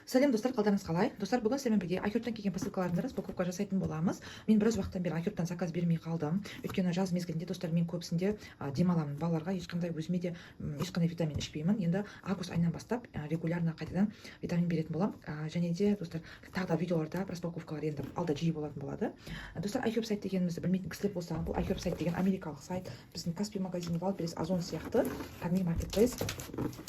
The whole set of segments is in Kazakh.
Сәлем, достар! Қалдарыңыз қалай, достар? Бүгін сіздермен бірге iHerb-тан келген посылкаларды распаковка жасайтын боламыз. Мен біраз уақыттан бері iHerb-тан заказ бермей қалдым, өйткені жаз мезгілінде, достар, мен көбісінде демаламын. Балаларға ешқандай, өзіме де ешқандай витамин ішпеймін. Енді август айынан бастап регулярно қайтадан витамин беретін боламын. Және де, достар, тағы да видеоларда распаковкалар енді алда жиі болатын болады. Достар, iHerb сайт дегенімізді білмейтін кісілер болса, бұл iHerb сайт деген америкалық сайт, біздің Каспи магазин, Wildberries, Озон сияқты кәдімгі маркетплейс.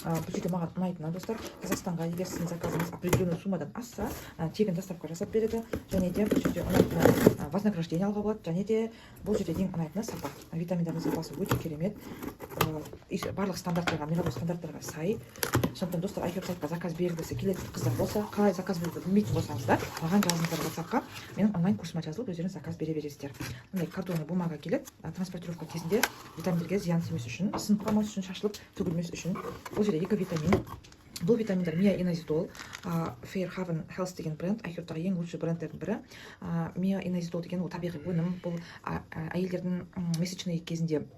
Бұл жерде маған ұнайтыны, достар, Қазақстанға егер сіздің заказыңыз определенный суммадан асса, тегін доставка жасап береді. Және де бұл жерде ұнайтыны, вознаграждение алуға болады. Және де бұл жерде ең ұнайтыны — сапа. Витаминдардың сапасы өте керемет и барлық стандарттарға, мировой стандарттарға сай. Сондықтан, достар, iHerb сайтқа заказ бергісі келетін қыздар болса, қалай заказ беруді білмейтін болсаңыздар, маған жазыңыздар WhatsApp-қа. Менің онлайн курсыма жазылып, өздеріңіз заказ бере бересіздер. Мындай картонный бумага келеді, транспортировка кезінде витаминдерге зиян тимес үшін, сынып қалмас үшін, шашылып төгілмес үшін. Бұл жерде екі витамин. Бұл витаминдар мио инозитол, Fairhaven Health деген бренд, iHerb-тағы ең лучший брендтердің бірі. Мио инозитол деген ол табиғи өнім. Бұл әйелдердің месячный кезінде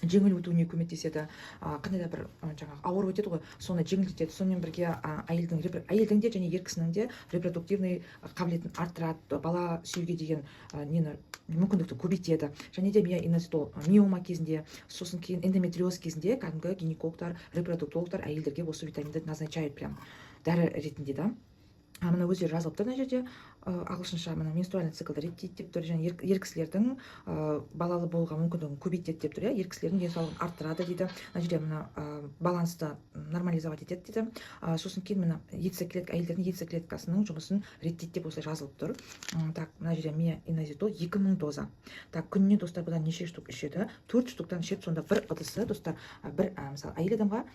жеңіл өтуіне көмектеседі. Қандай да бір жаңағы ауыр өтеді ғой, соны жеңілдетеді. Сонымен бірге әйелдің де және ер кісінің де репродуктивный қабілетін арттырады, бала сүюге деген нені, мүмкіндікті көбейтеді. Және де мио инозитол миома кезінде, сосын кейін эндометриоз кезінде кәдімгі гинекологтар, репродуктологтар әйелдерге осы витаминді назначают прям дәрі ретінде да. Мына өздері жазылып тұр мына жерде ағылшынша. Мына менструальный циклді реттейді деп тұр және ер кісілердің балалы болуға мүмкіндігін көбейтеді деп тұр, иә, ер кісілердің денсаулығын арттырады дейді. Мына жерде мына балансты нормализовать етеді дейді. Сосын кейін мына яйцеклетка, әйелдердің яйцеклеткасының жұмысын реттейді деп осылай жазылып тұр. Так, мына жерде мио инозитол 2000 доза. Так, күніне, достар, бұдан неше штук ішеді? Төрт штуктан ішеді. Сонда бір ыдысы, достар, бір мысалы, әйел адамға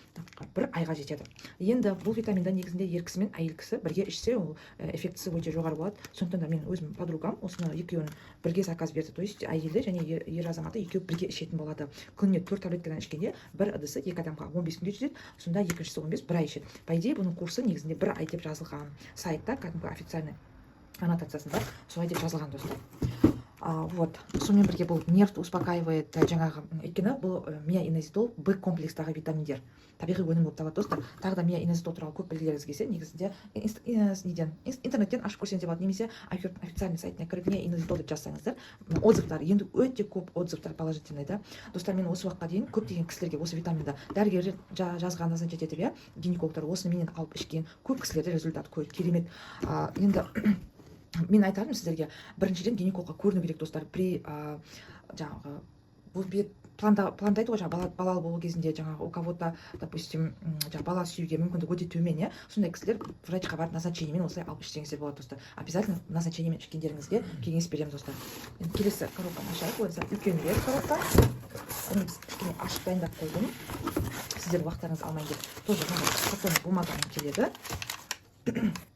бір айға жетеді. Енді бұл витаминді негізінде ер кісі мен әйел кісі бірге ішсе, ол эффектісі өте жоғары болады. Сондықтан да мен өзім подругам осыны екеуін бірге заказ берді, то есть әйелі және ер азаматы екеуі бірге ішетін болады. Күніне төрт таблеткадан ішкенде, бір ыдысы екі адамға 15 күнге жетеді. Сонда екіншісі 15, бір ай ішеді. По идее, бұның курсы негізінде бір ай деп жазылған сайтта, кәдімгі официальный аннотациясында солай деп жазылған, достар. Вот сонымен бірге бұл нервті успокаивает жаңағы, өйткені бұл миоинозитол Б комплекстағы витаминдер, табиғи өнім болып табылады. Достар, тағы да миоинозитол туралы көп білгілеріңіз келсе, негізінде неден, интернеттен ашып көрсеңіз де болады немесе iHerb официальный сайтына кіріп, миоинозитол деп жазсаңыздар, отзывтар енді өте көп, отзывтар положительный да. Достар, мен осы уақытқа дейін көптеген кісілерге осы витаминді дәрігерлер жазған, назначать етіп, иә, гинекологтар осыны менен алып ішкен көп кісілерде результат керемет. Енді мен айтарым сіздерге: біріншіден, гинекологқа көріну керек, достар. При жаңағы бұл бет пландайды ғой жаңағы балалы болу кезінде, жаңағы у кого то допустим, жаңағы бала сүюге мүмкіндік өте төмен, иә, сондай кісілер врачқа барып, назначениемен осылай алып ішсеңіздер болады. Достар, обязательно назначениемен ішкендеріңізге кеңес беремін. Достар, енді келесі коробканы ашайық. Ол үлкенірек коробка. Бұны біз кішкене ашып дайындап қойдым, сіздердің уақыттарыңызды алмайын деп. Тоже мынандай картонный бумагамен келеді.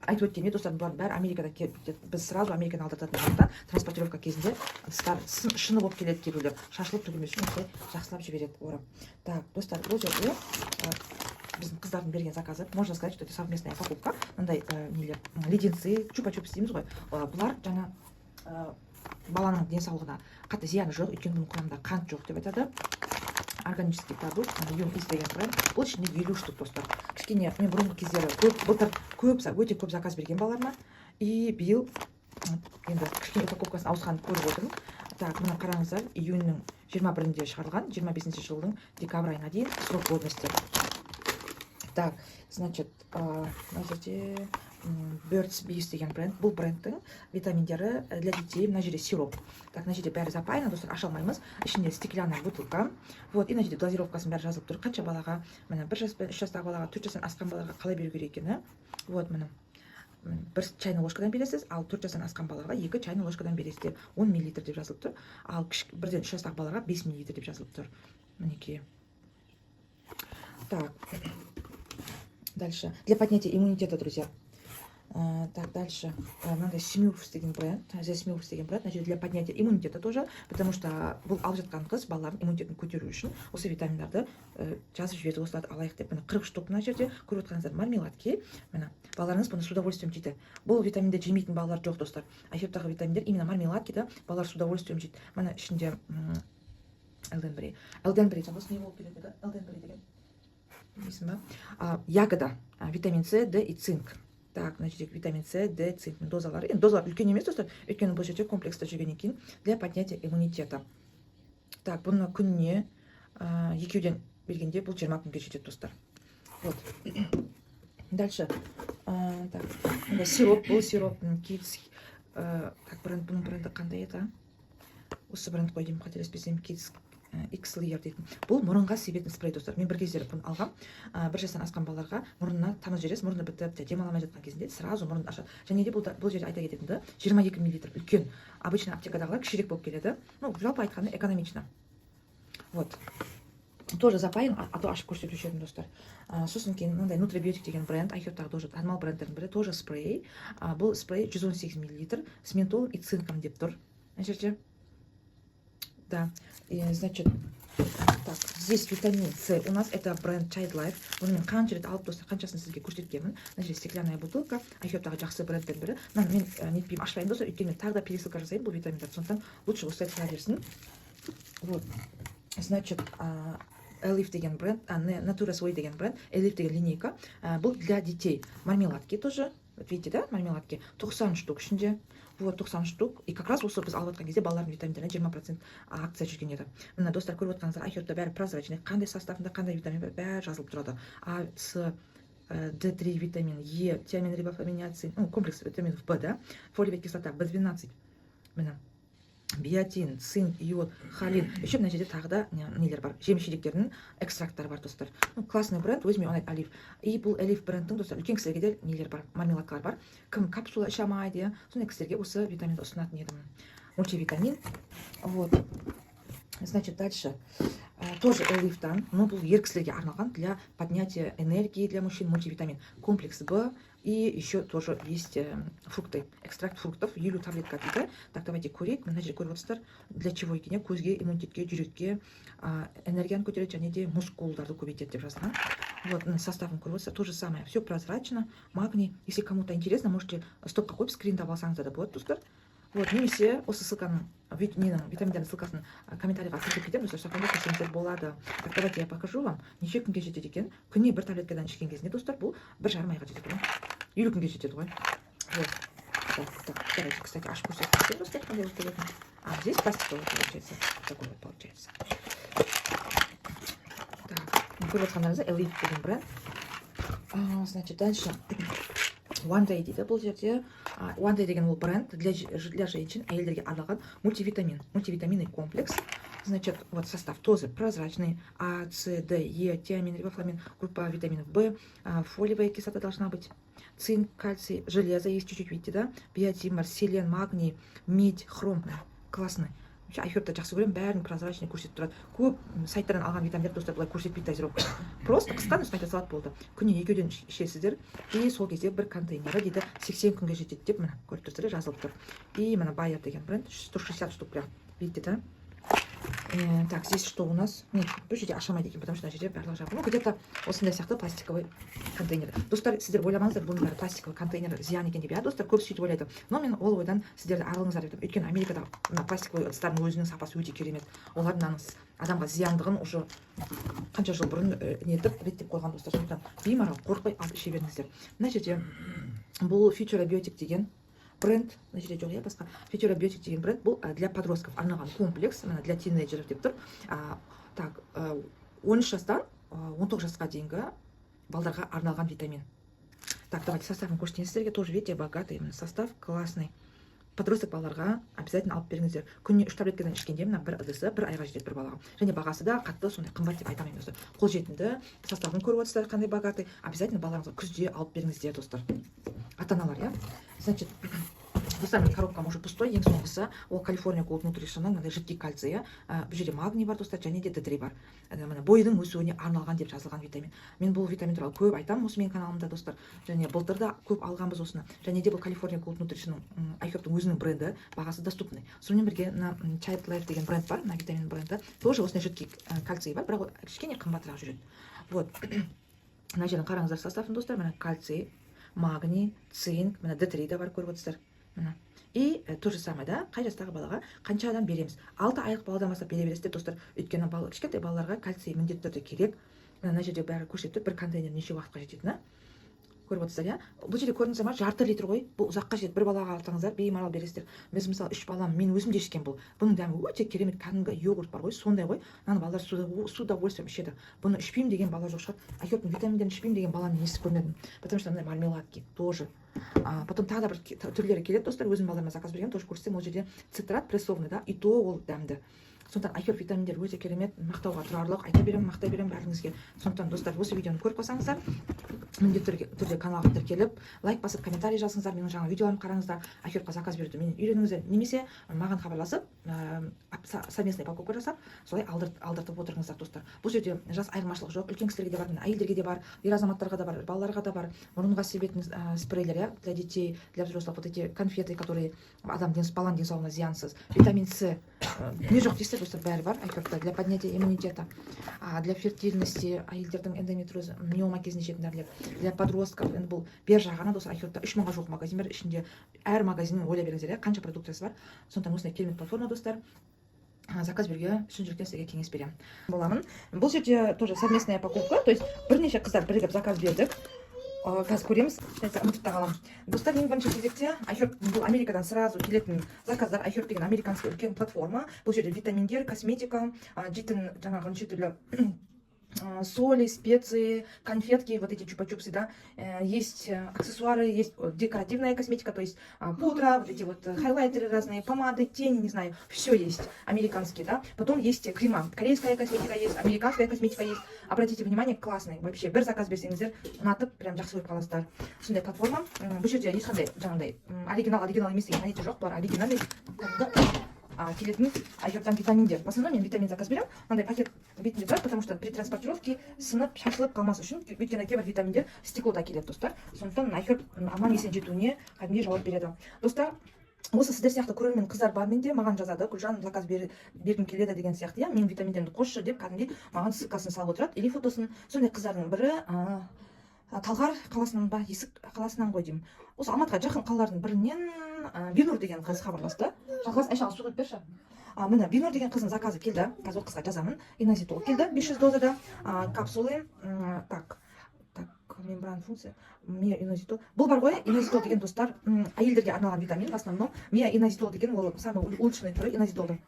Айтып өткендей, достар, бұлардың бәрі Америкада біз сразу Америкадан алдыртатын болғандықтан, транспортировка кезінде ыдыстар шыны болып келеді кейбіреулер, шашылып төгілмес үшін осылай жақсылап жібереді орап. Так, достар, бұл жерде біздің қыздардың берген заказы, можно сказать, что это совместная покупка. Мындай нелер, леденцы, чупа чупс дейміз ғой. Бұлар жаңа баланың денсаулығына қатты зияны жоқ, өйткені бұның құрамында қант жоқ деп айтады. Органический продукт, Юм Из деген бренд. Бұл ішінде 50 штук, достар. Кішкене мен бұрынғы кездері көп, былтыр көп, өте көп заказ берген балаларыма, и биыл енді кішкене упаковкасын ауысқанын көріп отырмын. Так, мына қараңыздар, июньнің 21-інде шығарылған, 25-жылдың декабрь айына дейін срок годности. Так, значит, мына жерде Birds Bees деген бренд. Бұл брендтің витаминдері для детей. Мына жерде сироп. Так, мына жерде бәрі запаяно, достар, аша алмаймыз. Ішінде стеклянная бутылка. Вот, и мына жерде дозировкасының бәрі жазылып тұр. Қанша балаға, міне, 1 жас пен 3 жастағы балаға, 4 жастан асқан балаға қалай беру керек екені. Вот, міне, бір чайный ложкадан бересіз, ал 4 жастан асқан балаға екі чайный ложкадан бересіздер, 10 миллилитр деп жазылып тұр. Ал 1-ден 3 жастағы балаға 5 миллилитр деп жазылып тұр, мінекей. Так, дальше для поднятия иммунитета, друзья. Так, дальше. Мынандай Smurfs деген бренд, The Smurfs деген бренд. Мына жерде для поднятия иммунитета тоже, потому что бұл алып жатқан қыз балалардың иммунитетін көтеру үшін осы витаминдарды жазып жіберді, осыларды алайық деп. Міне, 40 штук мына жерде көріп отырғаныңыздар мармеладки. Міне, балаларыңыз бұны с удовольствием жейді. Бұл витаминді жемейтін балалар жоқ, достар. iHerb-тағы витаминдер, именно мармеладкиді балалар с удовольствием жейді. Міне, ішінде элденбери. Элденбери жандос не болып келеді еді? Элденбери деген білмейсің ба? Ягода, витамин С, Д и цинк. Так, мына жерде витамин С, Д, цинк дозалары. Енді дозалар үлкен емес, достар, өйткені бұл жерде комплекста жүргеннен кейін, для поднятия иммунитета. Так, бұны күніне екеуден бергенде, бұл 20 күнге жетеді, достар. Вот дальше так, мында сироп. Бұл сироп Kids так, бренд, бұның бренді қандай еді? Осы бренд қой деймін, қателеспесем, Kids Xlear дейтін. Бұл мұрынға себетін спрей, достар. Мен бір кездері бұны алғам. 1 жастан асқан балаларға мұрнына тамызып жібересіз, мұрны бітіп, демала алмай жатқан кезінде сразу мұрнын ашады. Және де бұл жерде айта кететіні, 22 миллилитр, үлкен. Обычно аптекадағылар кішірек болып келеді. Ну, жалпы айтқанда, экономично. Вот тоже запаян, а то ашып көрсетуші едім, достар. Сосын кейін мынандай Нутрибиотик деген бренд, iHerb-тағы тоже танымал брендтердің бірі, тоже спрей. Бұл спрей 118 миллилитр, с ментолом и цинком деп тұр мына жерде, да. И, значит, так, здесь витамин С у нас, это бренд Child Life. Бұны мен қанша рет алып, достар, қаншасын сізге көрсеткенмін. Мына жерде стеклянная бутылка, iHerb-тағы жақсы брендтердің бірі. Мынаны мен нетпеймін, ашпаймын, достар, өйткені мен тағы да пересылка жасаймын бұл витаминдарды, сондықтан лучше осылай тұра берсін. Вот, значит, Elif деген бренд, не, Nature's Way деген бренд, Elif деген линейка. Бұл для детей. Мармеладки тоже. Вот видите, да, мармеладки. 90 штук ішінде. Вот, 90 штук. И как раз осы біз алып жатқан кезде балалардың витаминдеріне 20% акция жүрген еді. Мына, достар, көріп отырғаныңыздар, iHerb-та бәрі прозрачный. Қандай составында қандай витамин бар, бәрі жазылып тұрады. А, С, D3 витамин, Е, тиамин, рибофлавин, ниацин, ну, комплекс витаминов В, да, фолиевая кислота, В12. Міне, биотин, цинк, йод, холин. Еще мына жерде тағы да нелер бар, жеміс жидектердің экстракттары бар, достар. Ну, классный бренд, өзіме ұнайды Элиф. И бұл Элиф брендтің, достар, үлкен кісілерге де нелер бар, мармеладкалар бар. Кім капсула іше алмайды, иә, сондай кісілерге осы витаминді ұсынатын едім, мультивитамин. Вот, значит, дальше тоже Элифтан, но бұл ер кісілерге арналған, для поднятия энергии, для мужчин, мультивитамин комплекс Б. И еще тоже есть фрукты, экстракт фруктов, 50 таблетка дейді. Так, давайте көрейік. Мына жерде көріп отырсыздар, для чего екен, иә: көзге, иммунитетке, жүрекке, энергияны көтереді және де мускулдарды көбейтеді деп жазылған. Вот мына составын көріп отырсыздар, то же самое, все прозрачно. Магний. Если кому-то интересно, можете стопқа қойып, скриндап алсаңыздар да болады, достар. Вот, немесе осы ссылканың, ненің, витаминдердің ссылкасын комментарийға кіргізіп кетемін, достар, содан да көрсеңіздер болады. Так, давайте я покажу вам, неше күнге жетеді екен. Күніне бір таблеткадан ішкен кезінде, достар, бұл 1,5 айға жетеді ғой, 50 күнге жетеді ғой. Вот так, так, давайте, кстати, ашып көрсетейін, достар, қандай болып келетінін. А здесь пластиковый получается, такой вот получается. Так, көріп отырғандарыңыздай, Elite деген бренд. Значит, дальше One Day дейді бұл жерде. One Day деген ол бренд для женщин, әйелдерге арналған мультивитамин, мультивитаминный комплекс. Значит, вот состав тоже прозрачный: А, С, Д, Е, тиамин, рибофлавин, группа витаминов В, фолиевая кислота должна быть, цинк, кальций, железо есть чуть-чуть, видите, да, биотин бар, селен, магний, медь, хром. Классный вообще. iHerb-ті жақсы көремін, бәрін прозрачный көрсетіп тұрады. Көп сайттардан алған витаминдер, достар, былай көрсетпейді дозировка, просто қысқа нұсқа айта салады, болды. Күніне екеуден ішесіздер, и сол кезде бір контейнері дейді 80 күнге жетеді деп, міне, көріп тұрсыздар, жазылып тұр. И міне, Байер деген бренд, 160 штук прям, видите, да. Так, здесь что у нас? Нет, бұл жерде аша алмайды екен, потому что мына жерде барлығы жабық. Ну, где-то осындай сияқты пластиковый контейнер. Достар, сіздер ойламаңыздар, бұның бәрі пластиковый контейнер зиян екен деп, иә, достар, көп сөйтіп ойлайды. Но мен ол ойдан сіздерді арылыңыздар деп, өйткені Америкада мына пластиковый ыдыстардың өзінің сапасы өте керемет. Олар мынаның адамға зияндығын уже қанша жыл бұрын нетіп, реттеп қойған, достар. Сондықтан беймарал қорықпай алып іше беріңіздер. Мына жерде бұл Futurabiotic деген бренд, мына жерде жоқ, иә, басқа. Futurabiotic деген бренд, бұл для подростков арналған комплекс, мына для тинейджеров деп тұр. Так, 13 жастан 19 жасқа дейінгі балдарға арналған витамин. Так, давайте составын көрсетейін сіздерге. Тоже, видите, богатый именно состав, классный. Подросток балаларға обязательно алып беріңіздер. Күніне үш таблеткадан ішкенде, мына бір ыдысы бір айға жетеді бір балаға. Және бағасы да қатты сондай қымбат деп айта алмаймын, достар, қолжетімді. Составын көріп отырсыздар, қандай богатый. Обязательно балаларыңызға күзде алып беріңіздер, достар, ата аналар, иә. Значит, достар, менің коробкам уже пустой. Ең соңғысы ол California Gold Nutrition'ның мынандай жидкий кальцийі. Бұл жерде магний бар, достар, және де Д3 бар. Міне, бойдың өсуіне арналған деп жазылған витамин. Мен бұл витамин туралы көп айтамын осы менің каналымда, достар, және былтыр да көп алғанбыз осыны. Және де бұл California Gold Nutrition'ның iHerb-тің өзінің бренді, бағасы доступный. Сонымен бірге мына Child Life деген бренд бар, мына витамин бренді, тоже осындай жидкий кальций бар, бірақ ол кішкене қымбатырақ жүреді. Вот мына жерден қараңыздар составын, достар. Міне, кальций, магний, цинк, міне, Д3 да бар, көріп отырсыздар, міне. И то же самое, да, қай жастағы балаға қаншадан береміз? 6 айлық баладан бастап бере бересіздер, достар, өйткені кішкентай балаларға кальций міндетті түрде керек. Мына жерде бәрі көрсетіп тұр, бір контейнер неше уақытқа жететіні. Көріп отырсыздар, иә? Бұл жерде көрдіңіздер ма, жарты литр ғой. Бұл ұзаққа жетеді. Бір балаға алсаңыздар, беймарал бересіздер. Біз, мысалы, үш балам, мен өзім де ішкенмін. Бұның дәмі өте керемет, кәдімгі йогурт бар ғой, сондай ғой. Мынаны балалар с удовольствием ішеді. Бұны ішпеймін деген бала жоқ шығар. iHerb-тің витаминдерін ішпеймін деген баланы мен естіп көрмедім, потому что мындай мармеладки тоже, потом тағы да бір түрлері келеді, достар. Өзім балдарыма заказ бергенмін, тоже көрсетсем. Ол жерде цитрат прессованный да, и то ол дәмді. Сондықтан iHerb витаминдер өте керемет, мақтауға тұрарлық. Айта беремін, мақтай беремін бәріңізге. Сондықтан, достар, осы видеоны көріп қалсаңыздар, міндетті түрде каналға тіркеліп, лайк басып, комментарий жазыңыздар, менің жаңа видеоларымды қараңыздар, iHerb-қа заказ беруді менен үйреніңіздер немесе маған хабарласып, совместный покупка жасап, солай алдыртып отырыңыздар. Достар, бұл жерде жас айырмашылық жоқ, үлкен кісілерге де бар, міне, әйелдерге де бар, ер азаматтарға да бар, балаларға да бар. Мұрынға себетін спрейлер, иә, для детей, для взрослых, вот эти конфеты, которые баланың денсаулығына зиянсыз, витамин С, не жоқ дейсіздер, достар, бәрі бар iHerb-та. Для поднятия иммунитета, для фертильности, әйелдердің эндометриоз, миома кезінде ішетін дәрілер, для подростков. Енді бұл бер жағы ғана, достар. iHerb-та 3000-ға жуық магазин бар, ішінде әр магазиннің, ойлай беріңіздер, иә, қанша продукциясы бар. Сондықтан осындай керемет платформа, достар. Заказ беруге шын жүректен сізге кеңес беремін боламын. Бұл жерде тоже совместная покупка, то есть бірнеше қыздар бірігіп заказ бердік. Қазір көреміз, ұмытып та қаламын. Достар, ең бірінші кезекте iHerb. Бұл Америкадан сразу келетін заказдар. iHerb деген американский үлкен платформа. Бұл жерде витаминдер, косметика, жейтін жаңағы неше түрлі соли, специи, конфетки, вот эти чупа-чупсы, да, есть аксессуары, есть декоративная косметика, то есть пудра, вот эти вот хайлайтеры разные, помады, тени, не знаю, все есть, американские, да. Потом есть крема, корейская косметика есть, американская косметика есть. Обратите внимание, классный вообще. Бір заказ берсеңіздер, ұнатып, прям жақсы көріп қаласыздар. Сондай платформа. Бұл жерде ешқандай жаңағыдай оригинал, оригинал емес деген понятие жоқ, бұлар оригинальный кәдімгі келетін iHerb-тан витаминдер. В основном мен витамин заказ беремін. Мынандай пакет бетінде тұрады, потому что при транспортировке сынып, шашылып қалмас үшін, өйткені кейбір витаминдер стеклода келеді, достар. Сондықтан iHerb аман есен жетуіне кәдімгідей жауап береді. Достар, осы сіздер сияқты көрермен қыздар бар менде, маған жазады: «Гүлжан, заказ бергім келеді» деген сияқты, иә, «менің витаминдерімді қосшы» деп, кәдімгідей маған ссылкасын салып отырады или фотосын. Сондай қыздардың бірі Талғар қаласынан ба, Есік қаласынан ғой деймін, осы Алматыға жақын қалалардың бірінен Бинур деген қыз хабарласты. Жалғас, Айшаға су құйып берші. Міне, Бинур деген қыздың заказы келді. Қазір ол қызға жазамын. Инозитол келді 500 дозада, капсулы. Так, мембран функция, мио инозитол. Бұл бар ғой, инозитол деген, достар, әйелдерге арналған витамин в основном. Мио инозитол деген ол самый улучшенный түрі инозитолдың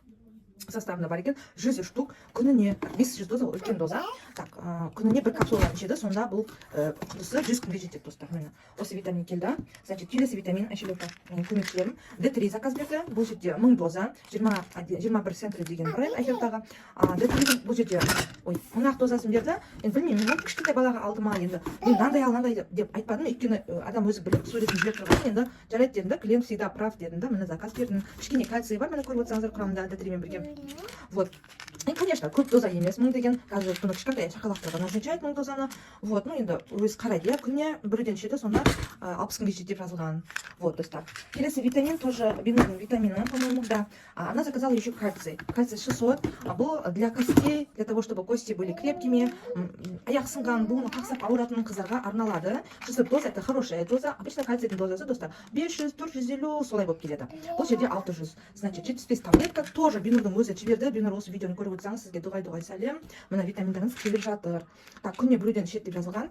составында бар екен. 100 штук күніне, 500 доза, ол үлкен доза. Так, күніне бір капсуладан ішеді, сонда бұл құтысы 100 күнге жетеді. Достар, міне, осы витамин келді. Значит, келесі витамин. Айшелека, менің көмекшілерім, Д3 заказ берді. Бұл жерде 1000 доза, 21 Century деген бренд iHerb-тағы. Д3 бұл жерде, ой, 1000 ақ дозасын берді. Енді білмеймін, мүмкін, кішкентай балаға алды ма. Енді мен мынандай ал, мынандай деп айтпадым, өйткені адам өзі біліп, суретін жіберіп тұрған. Енді жарайды дедім да, клиент всегда прав дедім да, міне, заказ бердім. Кішкене кальций бар, міне, көріп отырсаңыздар, құрамында Д3-мен бірге. Вот. И, конечно, көп доза емес 1000 деген. Қазір бұны кішкентай шақалақтарға назначают, 1000 дозаны. Вот, ну енді өзі қарайды, иә, күніне біреуден ішеді, сонда 60 күнге жетеді деп жазылған. Вот, достар. Келесі витамин тоже Бинурдың витамині, по-моему, да. Она заказала еще кальций. Кальций 600. Бұл для костей, для того, чтобы кости были крепкими. Аяқ сынған, буыны қақсап ауыратын қыздарға арналады. 600 доза — это хорошая доза. Обычно кальцийдің дозасы, достар, 500, 450 солай болып келеді. Бұл жерде 600. Значит, 75 таблетка. Тоже Бинурдың өзі жіберді. Бинур, осы видеоны көріп отырсаңыз, сізге дұғай-дұғай сәлем. Мына витаминдарыңыз келіп жатыр. Так, күніне біреуден ішеді деп жазылған.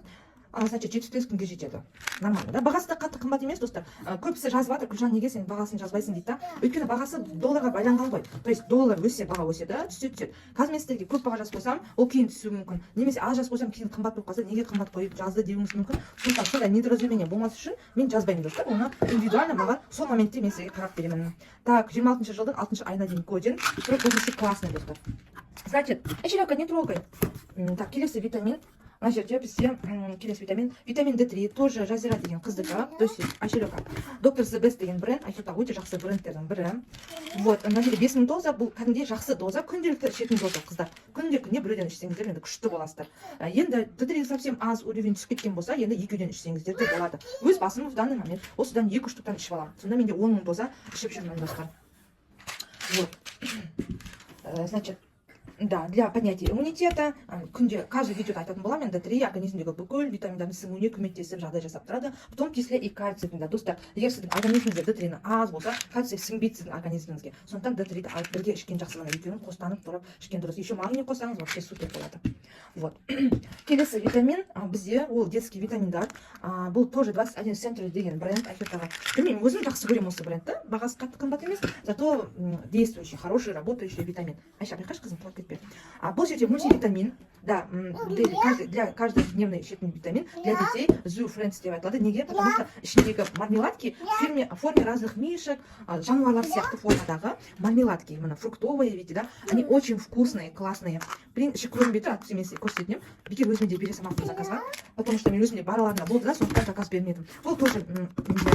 Значит, 75 күнге жетеді. Нормально, да? Бағасы да қатты қымбат емес, достар. Көбісі жазып жатыр: «Гүлжан, неге сен бағасын жазбайсың?» — дейді да. Өйткені бағасы долларға байланған ғой. То есть доллар өссе, баға өседі, түссе, түседі. Қазір мен сіздерге көп баға жазып қойсам, ол кейін түсуі мүмкін. Немесе аз жазып қойсам, кейін қымбат болып қалса, неге қымбат қойып жазды деуіңіз мүмкін. Сондықтан сондай недоразумение болмас үшін мен жазбаймын, достар. Оны индивидуально маған сол моментте мен сізге қарап беремін. Так, 26 жылдың 6 айына дейін годен. Срок годности классный, достар. Значит, Эшелека, не трогай. Так, келесі витамин. Мына жерде бізде келесі витамин, витамин D3, тоже Жазира деген қыздікі, то есть Айшелека. Доктор The Best деген бренд, iHerb-та өте жақсы брендтердің бірі. Вот, мына жерде 5000 доза, бұл кәдімгідей жақсы доза, күнделікті ішетін доза, қыздар. Күнде күніне біреуден ішсеңіздер, енді күшті боласыздар. Енді D3 совсем аз уровень түсіп кеткен болса, енді екеуден ішсеңіздер де болады. Өз басым в данный момент осыдан екі штуктан ішіп аламын. Сонда менде 10 000 доза ішіп жүрмін, достар. Вот. Значит, Да, для поднятия иммунитета. Күнде каждый видеода айтатын боламын мен, Д3 организмдегі бүкіл витаминдардың сіңуіне көмектесіп, жағдай жасап тұрады, в том числе и кальцийдің да. Достар, егер сіздің организміңізде Д3 аз болса, кальций сіңбейді сіздің организміңізге. Сондықтан Д3-ді алып, бірге ішкен жақсы. Мына екеуін қостанып тұрып ішкен дұрыс. Еще магний қоссаңыз, вообще супер болады. Вот келесі витамин бізде ол детский витаминдар. Бұл тоже 21 Century деген бренд iHerb-тағы. Білмеймін, өзім жақсы көремін осы брендті. Бағасы қатты қымбат емес, зато действующий, хороший, работающий витамин. Айша, байқашы, қызым, құлап кетпе. Бұл жерде мультивитамин да, для каждодневный ішетін витамин для детей, Zoo Friends деп айтылады. Неге? Потому что ішіндегі мармеладки в форме разных мишек, жануарлар сияқты формадағы мармеладки. Мына фруктовые, видите, да, они очень вкусные, классные. Блин, іші көрінбей тұр, әйтпесе мен сізге көрсететін едім. Бекер өзіме де бере салмаппын заказға, потому что мен өзімде бараларында болды да, сондықтан заказ бермедім. Ол тоже менде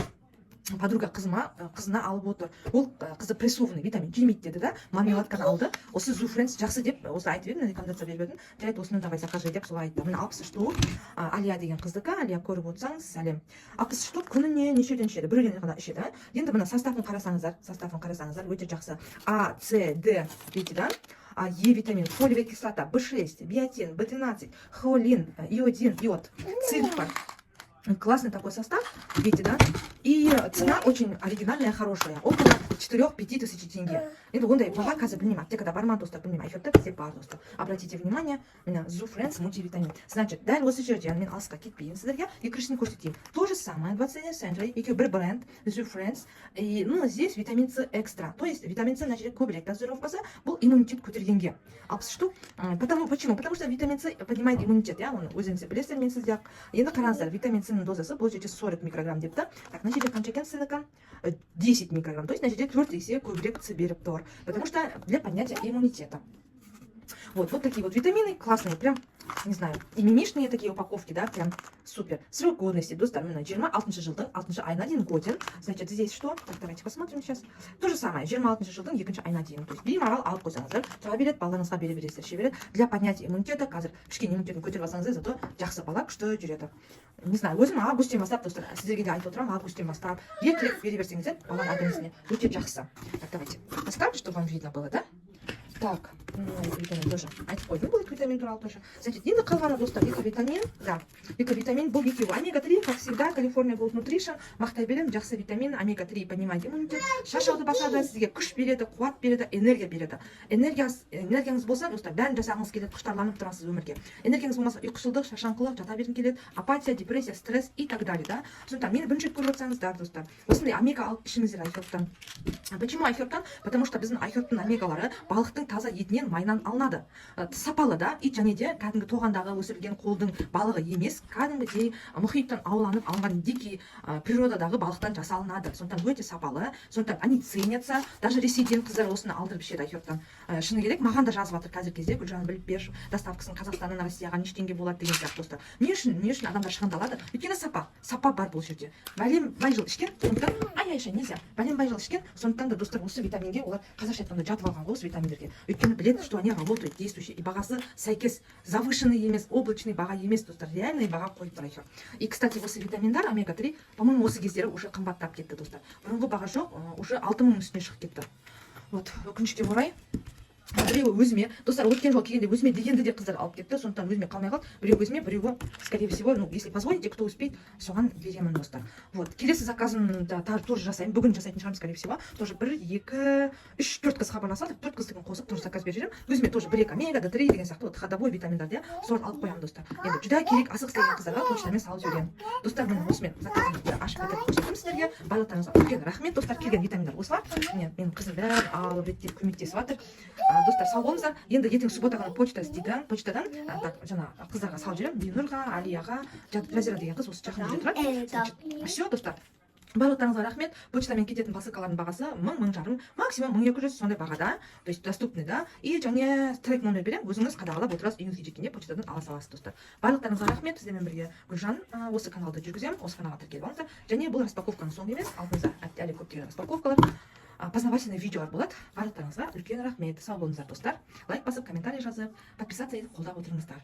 подруга қызыма, қызына алып отыр. Ол қызы прессованный витамин жемейді деді да, мармеладканы алды. Осы Zoo Friends жақсы деп осы айтып едім, рекомендация беріп едім. Жарайды, осыны давай закажи деп солай айтты. Міне, 60 штук. Алия деген қыздікі. Алия, көріп отырсаңыз, сәлем. 60 штук. Күніне нешеуден ішеді? Біреуден ғана ішеді. Енді мына составын қарасаңыздар, составын қарасаңыздар, өте жақсы. А, С, Д, видите, да, Е витамин, фолиевая кислота, В6, биотин, В12, холин, иодин, йод, цинк бар. Классный такой состав, видите, да? И цена очень оригинальная, хорошая. Около 4-5 тысяч тенге. Енді ондай баға қазір білмеймін, аптекада бар ма, достар, білмеймін. iHerb-та бізде бар, достар. Обратите внимание, міне, Zoo Friends мультивитамин. Значит, дәл осы жерде мен алысқа кетпеймін, сіздерге екіншісін көрсетейін. То же самое, 21 Century, екеуі бір бренд, Zoo Friends. И, ну, здесь витамин С экстра. То есть витамин С мына жерде көбірек дозировкасы, бұл иммунитет көтергенге. 60 штук. Почему? Потому что витамин С поднимает иммунитет, иә, оны өзіңіз де білесіздер, мен сізде. Енді қараңыздар, витамин С дозасы бұл жерде 40 микрограмм депті. Так, мына жерде қанша екен С-нікі? 10 микрограмм. То есть мына жерде 4 есе көбірек С беріп тұр. Потому что для поднятия иммунитета. Вот, вот такие вот витамины классные, прям, не знаю, и мимишные такие упаковки, да, прям супер. Срок годности, достар, міне, 26 жылдың 6 айына дейін годен. Значит, здесь что? Так, давайте посмотрим сейчас. То же самое, 26 жылдың екінші айына дейін. То есть беймарал алып қойсаңыздар, тұра береді, балаларыңызға бере бересіздер, іше береді. Для поднятия иммунитета. Қазір кішкене иммунитетін көтеріп алсаңыздар, зато жақсы бала күшті жүреді. Не знаю, өзім августтен бастап, достар, сіздерге де айтып отырамын, августтен бастап ертерек бере берсеңіздер, баланың организміне өте жақсы. Так, давайте поставлю, чтобы вам видно было, да? Так, ну, екі витамин тоже айтып қойдым, бұл екі витамин туралы тоже. Значит, енді қалғаны, достар, екі витамин, да, екі витамин, бұл екеуі омега-3, как всегда, California Gold Nutrition, мақтай беремін, жақсы витамин, омега-3 поднимает иммунитет, шаршауды басады, сізге күш береді, қуат береді, энергия береді. Энергияңыз болса, достар, бәрін жасағыңыз келеді, құштарланып тұрасыз өмірге. Энергияңыз болмаса, ұйқышылдық, шаршаңқылық, жата бергің келеді, апатия, депрессия, стресс и так далее, да. Сондықтан мені бірінші рет көріп отырсаңыздар, достар, осындай омега алып ішіңіздер iHerb-тан. Почему iHerb-тан? Потому что біздің iHerb-тің омегалары балықтың таза етінен, майынан алынады. Сапалы да, и және де кәдімгі тоғандағы өсірілген қолдың балығы емес, кәдімгідей мұхиттан ауланып алынған дикий природадағы балықтан жасалынады. Сондықтан өте сапалы, сондықтан они ценятся. Даже Ресейден қыздар осыны алдырып ішеді iHerb-тан. Шыны керек, маған да жазып жатыр қазіргі кезде: «Гүлжан, біліп берші, доставкасын Қазақстаннан Россияға неше теңге болады?» деген сияқты. Достар, не үшін, не үшін адамдар шығындалады? Өйткені сапа, сапа бар бұл жерде. Бәлен бай жыл ішкен, сондықтан, ай, Айша, нельзя, бәлен бай жыл ішкен, сондықтан да, достар, осы витаминге олар, қазақша айтқанда, жатып алған ғой осы витаминдерге. Өйткені біледі, что они работают, действующие, и бағасы сәйкес, завышенный емес, облачный баға емес, достар, реальный баға қойып тұр iHerb. И, кстати, осы витаминдар омега 3, по моему, осы кездері уже қымбаттап кетті, достар. Бұрынғы баға жоқ, уже 6000-ның үстіне шығып кетті. Вот өкінішке орай, біреуі өзіме, достар, өткен жолы келгенде өзіме дегенді де қыздар алып кетті, сондықтан өзіме қалмай қалды. Біреуі өзіме, біреуі, скорее всего, ну, если позвоните, кто успеет, соған беремін, достар. Вот келесі заказын да тоже жасаймын, бүгін жасайтын шығармын, скорее всего. Тоже бір, екі, үш, төрт қыз хабарласады, төрт қыздікін қосып тоже заказ беріп жіберемін. Өзіме тоже бір екі омега, Д3 деген сияқты, вот ходовой витаминдарды, иә, соларды алып қоямын, достар. Енді жүдә керек, асығыс деген қыздарға почтамен салып жіберемін. Достар, міне, осымен заказымды ашып бітіріп көрсеттім сіздерге. Барлықтарыңызға үлкен рахмет, достар. Келген витаминдар осылар. Міне, менің қызым бәрін алып, реттеп, көмектесіп жатыр. Достар, сау болыңыздар. Енді ертең суббота күні почта істейді, почтадан так, жаңа қыздарға салып жіберемін, Бинұрға, Алияға, Жазира деген қыз осы жақын жерде тұрады. Значит, все, достар, барлықтарыңызға рахмет. Почтамен кететін посылкалардың бағасы 1000, 1500, максимум 1200, сондай бағада, то есть доступный да. И және трек номер беремін, өзіңіз қадағалап отырасыз, үйіңізге жеткенде почтадан ала саласыз. Достар, барлықтарыңызға рахмет. Сіздермен бірге Гүлжан. Осы каналды жүргіземін, осы каналға тіркеліп алыңыздар. Және бұл распаковканың соңы емес, алдымызда әлі көптеген распаковкалар, познавательный видеолар болады. Барлықтарыңызға үлкен рахмет, сау болыңыздар, достар. Лайк басып, комментарий жазып, подписаться етіп, қолдап отырыңыздар.